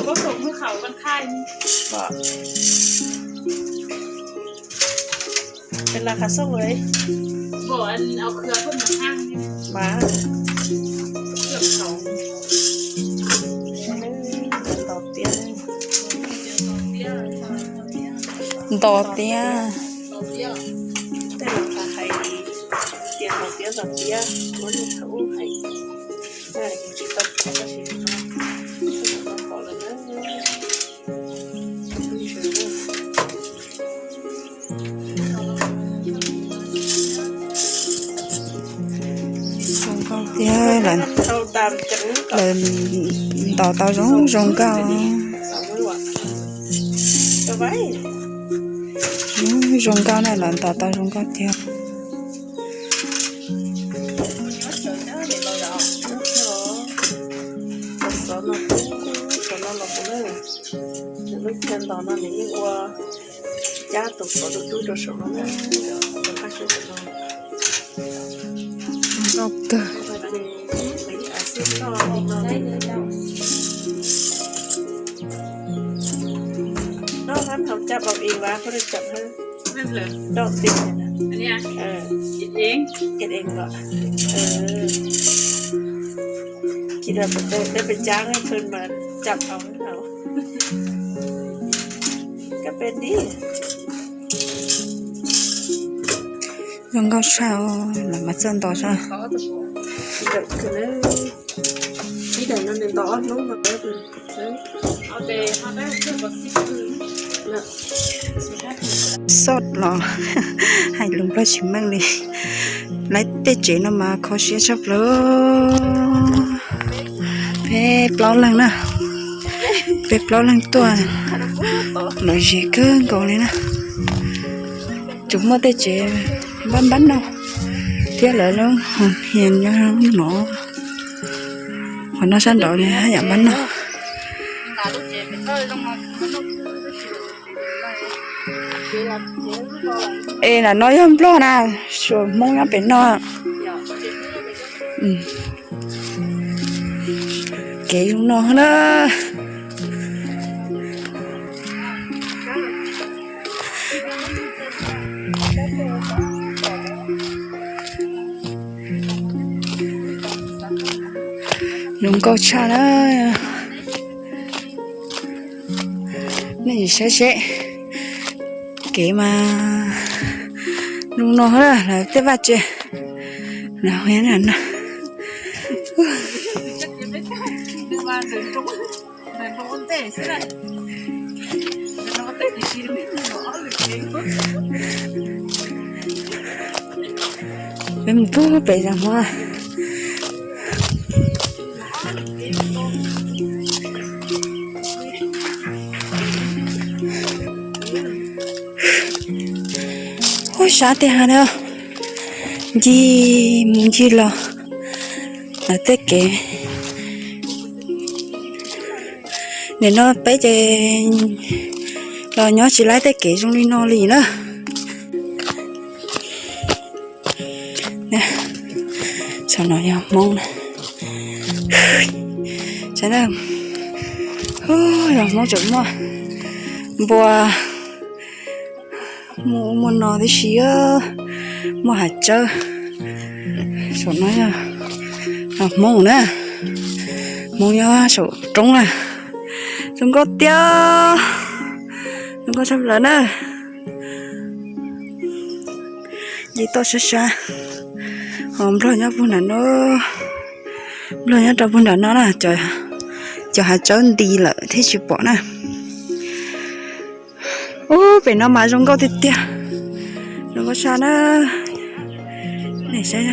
Có cổng mưa khẩu còn khai. Có. Cái là khá sốc đấy. Bộ ăn áo khứa không mà hang đi. Má. Cổng khẩu. Ê, to tiag. To tiag. Tej laus hais tias to tiag to tiag, muab li thaum ub hais. Tsis tau pom tab sis no tau pom lawm na. Zoo nkauj tiag, lawv ntaus tau zoo zoo nkauj. Zoo nkauj na, lawv ntaus tau zoo nkauj tiag. Lub chaw ntaus no nws yeej ua cab tus qhov dub dub rau saum no na. Nkauj kawg. Noj hab hau caj bau ing vas koj li cam hab. Đậu tiền này nè. Anh nha. Ờ. Chụp em. Chụp em rồi. Ờ. Chị là phải, phải, phải chán hơn mà chậm hỏng hỏng. Các bên đi. Zoo nkauj tshaj, lawv mas txawj ntaus tshaj. Ib daim no nws ntaus ob hnub no. Soj los hais lus Nplog tsis meej li. Lawv tej tsev no mas kho siab tshaj plaws. Peb plaub leeg na, peb plaub leeg tuaj lom zem kawg nkaus li na. Tsuas muaj tej tsev npab npab no thiab lawv lub hoo hias nyob no. Qhov no sab nraud li haj yam npab no. Es lam no yog Nplog na, tsuas Hmoob nyob pem no. Kev zoo no na. Zoo nkauj tshaj na. Nej saib seb, kev mas zoo no na, lawv tej vaj tse na. Peb mus pub pem zos Hmoob. Ub, sab tiag ha na, ncig mus ncig los, lawv tej kev. Nim no peb ces los nyob tsis laib tej kev zoo li no li na. Saum no yog Hmoob na. Saib na, yog Hmoob tseem muaj npua muaj ub muaj no tib si, muaj hav tsawb. Saum no yog Hmoob na, Hmoob nyob saum roob na. Zoo nkauj tiag, zoo nkauj tshaj plaws na. Ncig toj sab sab, ho Nplog nyob puag nram no, Nplog nyob rau puag nram no na, cov hav tsawb nti lawm thiaj tsis pom na. Ub, pem no mas zoo nkauj tiag tiag, zoo nkauj tshaj na. Nej saib,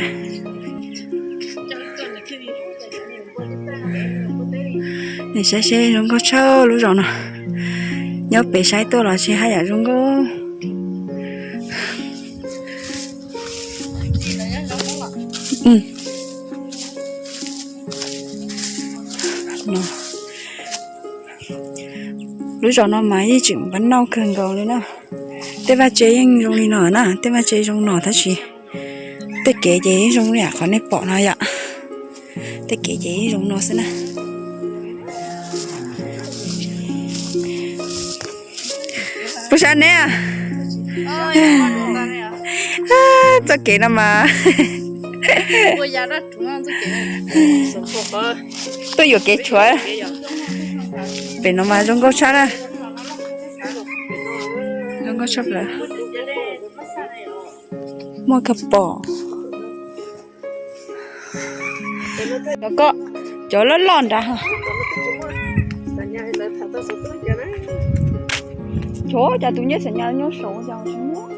nej saib seb zoo nkauj tshaj lub zos no. Nyob pem saib tuaj los tsis haj yam zoo nkauj. Lub zos no mas yeej tseem npab nauj kawg nkaus li na. Tej vaj tse yeej zoo li no na, tej vaj tse zoo no tab sis tej kev ces yeej zoo li qhov nej pom no yom. Tej kev ces yeej zoo no xwb na. Puas sab neb? Txoj kev no mas tuaj yuam kev tshuav. Pem no mas zoo nkauj tshaj na. Zoo nkauj tshaj plaws. Muaj kawg pom. Cov loj loj nrad. Cov cas tus nyiaj xam nyas nyob saud cas tsis muaj.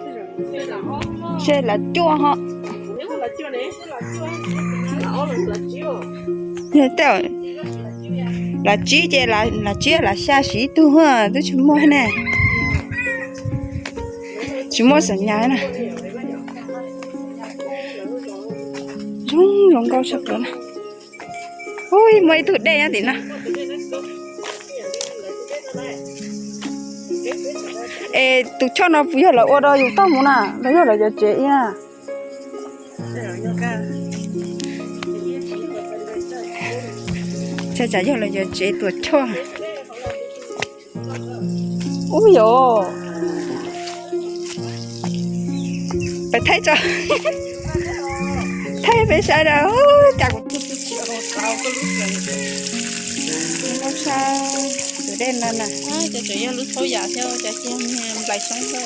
Seb lav cuaj ho. Tej lav tsib ces lav tsib lav xya siv ib tug twb tsis muaj ne. Tsis muaj xam nyas na. Zoo zoo nkauj tshaj plaws na. Ub, muaj ib tug dej nyob tim no. Es tus choj no puas yog lawv ua rau yus tau mus na los yog lawv cov tsev ib na? Tsam yog lawv cov tsev tuam choj. Ub yos, peb thaij tso, thaij peb saib na. Cas kuv tus dej no na, cov tseem yog lub thaub yam thiab, cov cia nplais xyoob xwb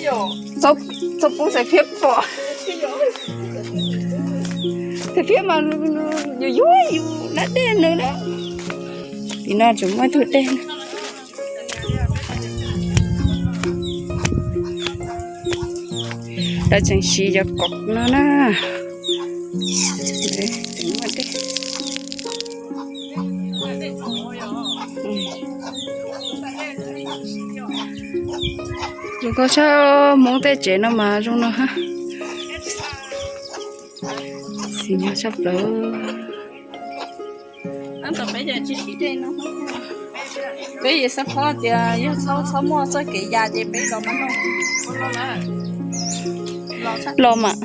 yom. Txhob pub xaiv phiab pom. Xaiv phiab mas yus yuav yus lab dej nws na. Tim no tseem muaj ib tug dej. Lawv tseem siv cov kom no na. Zoo nkauj tshaj, Hmoob tej tsev no mas zoo no hab. Xis nyob tshaj plaws. Peb yeej xav paub tias yog txhob txhob muaj txoj kev ya ces peb los mas no. Los mas.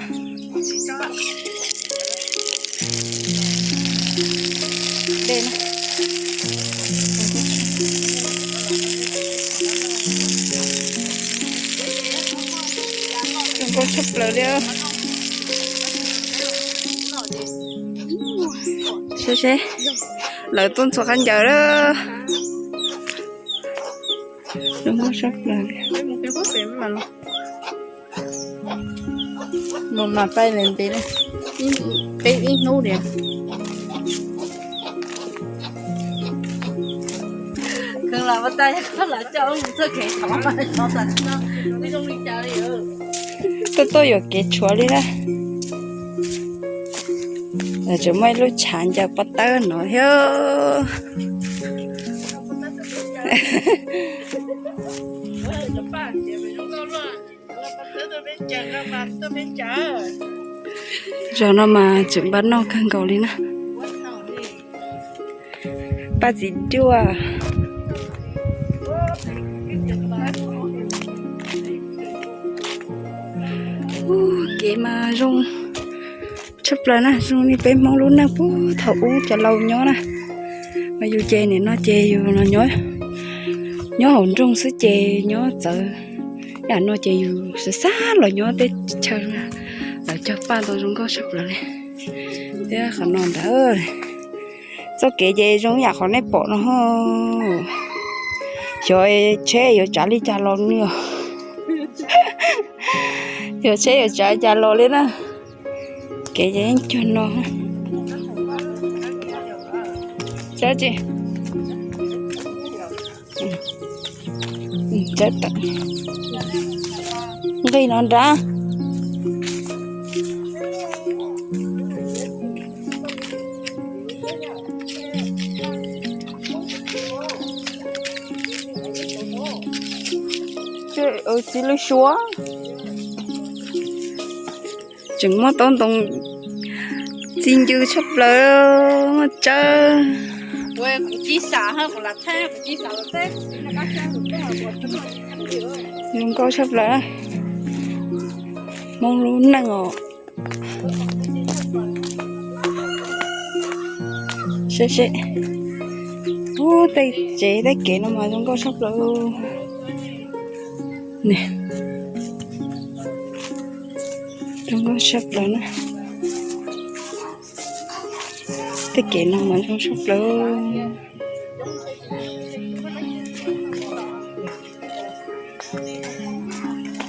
Zoo nkauj tshaj plaws li. Seb seb, lawv tuaj ntxhua qab ncaws lawm. Zoo nkauj tshaj plaws li. Mus mas pais li ntev, peb ib hnub li. Kheev los ua tas yog koj lam coj wb mus txoj kev thov mas xyov tam sim no wb zoo li cas li. Tuaj tuaj yuam kev tshuav li na. Tseem muaj ib lub tshav ncaws pob tawb no thiab. Zaum no mas tseem npaj noj kawg nkaus li na. Paj txiv duaj. Ub, kev mas zoo tshaj plaws na, zoo li peb Hmoob lub neej puag thaum ub cov laus nyob na. Mas yus ces nim no ces yus los nyob hauv nroog xwb ces nyob txawv. Yam no ces yus xav xav los nyob teb chaws na, lawv cog paj tau zoo nkauj tshaj plaws li. Thiab qhov no ntag, txoj kev ces zoo yam qhov nej pom no. Xyov tsheb yuav tsav li cas los li os. Xyov tsheb yuav tsav li cas los li na. Kev ces yeej cuag no. Tsav tsi. Nqis no nrad. Txiv lws suav. Tseem muaj taub ntoo txi ncw tshaj plaws, muaj tsawb. Zoo nkauj tshaj plaws. Hmoob lub neej os. Saib seb, ub, tej tsev tej kev no mas zoo nkauj tshaj plaws. Zoo nkauj tshaj plaws na. Tej kev no mas zoo tshaj plaws.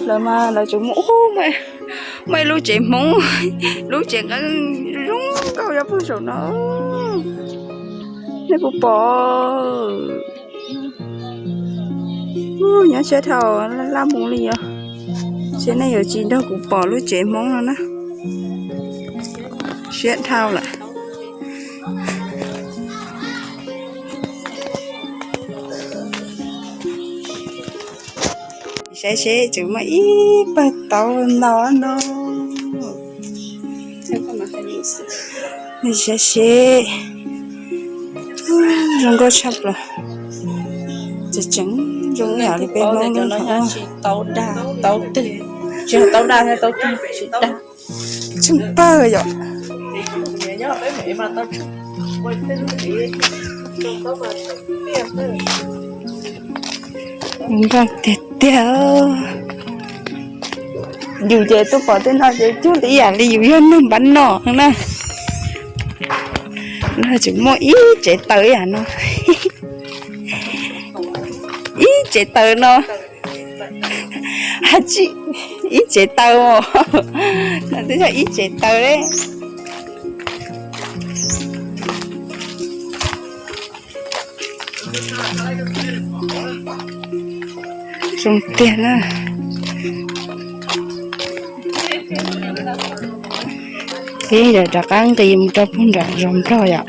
Lawv mas lawv tseem muaj, muaj ib lub tsev Hmoob, lub tsev nqeeb zoo nkauj nyob puag saum no. Nej puas pom? Nyob siab dhau, laj mus li os. Seb nej yuav tsis nrog kuv pom lub tsev Hmoob no na. Siab dhau lawm. Saib seb tseem muaj ib pawg taub ntau no. Nej saib seb, zoo nkauj tshaj plaws. Tseem tseem zoo ib yam li peb Hmoob lub no. Taub dag, taub twg, tsis yog taub dag thiab taub twg, tsis dag. Tsheej pawg yom. Zoo nkauj tiag tiag. Yus ces tuaj pom tej no ces cuag li ib yam li yus yog neeg npab no na. No tseem muaj ib tsev taws ib yam no. Ib tsev taws no. Hais tsis, ib tsev taws os. No twb yog ib tsev taws li. Zoo tiag na. Peb yuav rov qab nqis mus rau puag nram zos Nplog yom.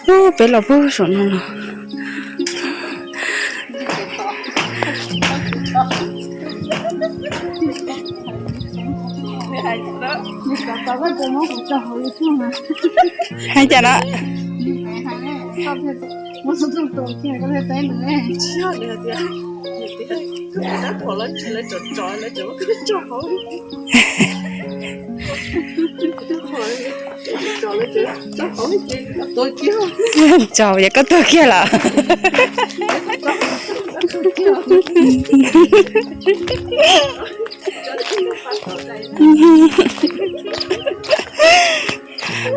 Ub, peb los puag saum no los. Hais cas no? Tso, yog koj tuag kiag lawm.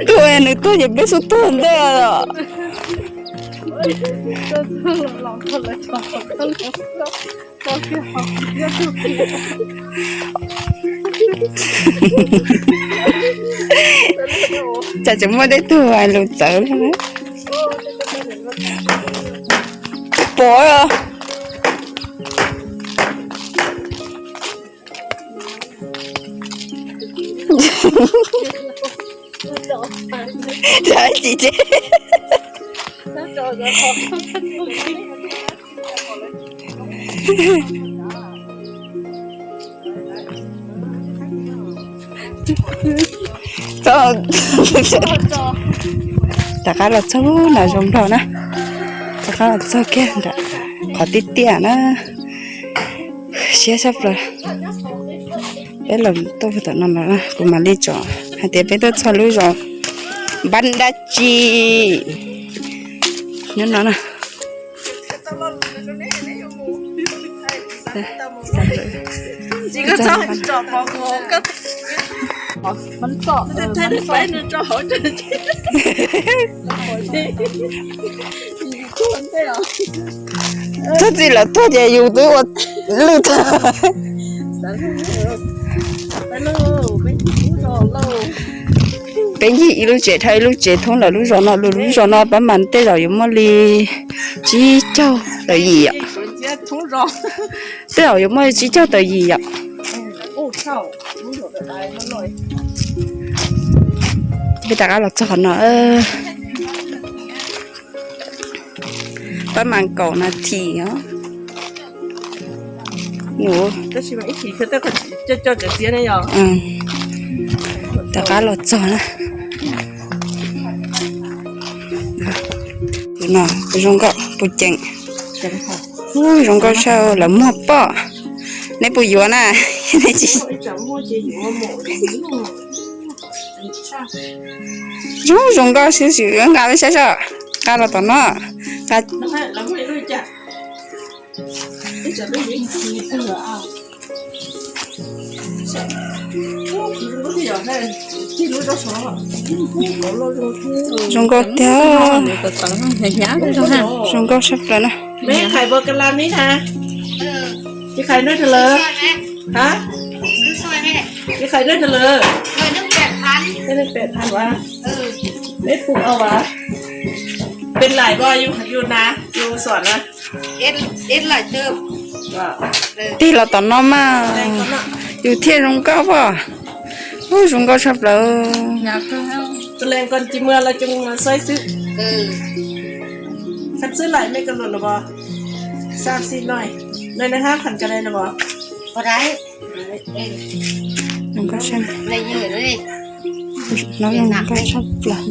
Tuag, nws tuag ces peb xub tuag ntej os. Cas tseem muaj tej tug hais lus txawv li. Pom. Tsis tsis. Rov qab los txog nram zos Nplog na. Rov qab los txog kiag nram qhov tiaj tiaj na. Siab sab plaws. Peb los tuaj tom no lawm, kuv mam li tsom hais tias peb tuaj txog lub zos npab dab tsi nyob no na. Txhob txwm lawv tuaj ces yus twb ua lwj tag. Peb ncig ib lub tsev dhau ib lub tsev thoob lawm lub zos no, lub zos no pab mas tej zaum yuav muaj li tsib caug tawm yim yom. Tej zaum yuav muaj li tsib caug tawm yim yom. Peb rov qab los txog qhov no. Pab mas kaum nas this os. Rov qab los txog na. Tus no zoo nkauj puas ceem. Ub, zoo nkauj tshaj, lawv muag pom. Neb puas yuav na? Neb tsis, zoo, zoo nkauj xwb, sim nqa peb saib seb, nqa los tom no, nqa. Zoo nkauj tiag, zoo nkauj tshaj plaws na. Peb khais pov ka la nib na, tsis khais noj rau lawv, tsis khais noj rau lawv, peb pum au as, peb laim pom yus, yus na, yus xuam na. Tig los tom no mas, yus thiaj zoo nkauj pom. Ub, zoo nkauj tshaj plaws. Tus leej koj tsis muaj los coj mus saib xwb. Khab xwb laim mej ko lus no pom. Xab xij noj, noj noj hab khan cov no pom. Zoo nkauj tshaj, no zoo nkauj tshaj plaws.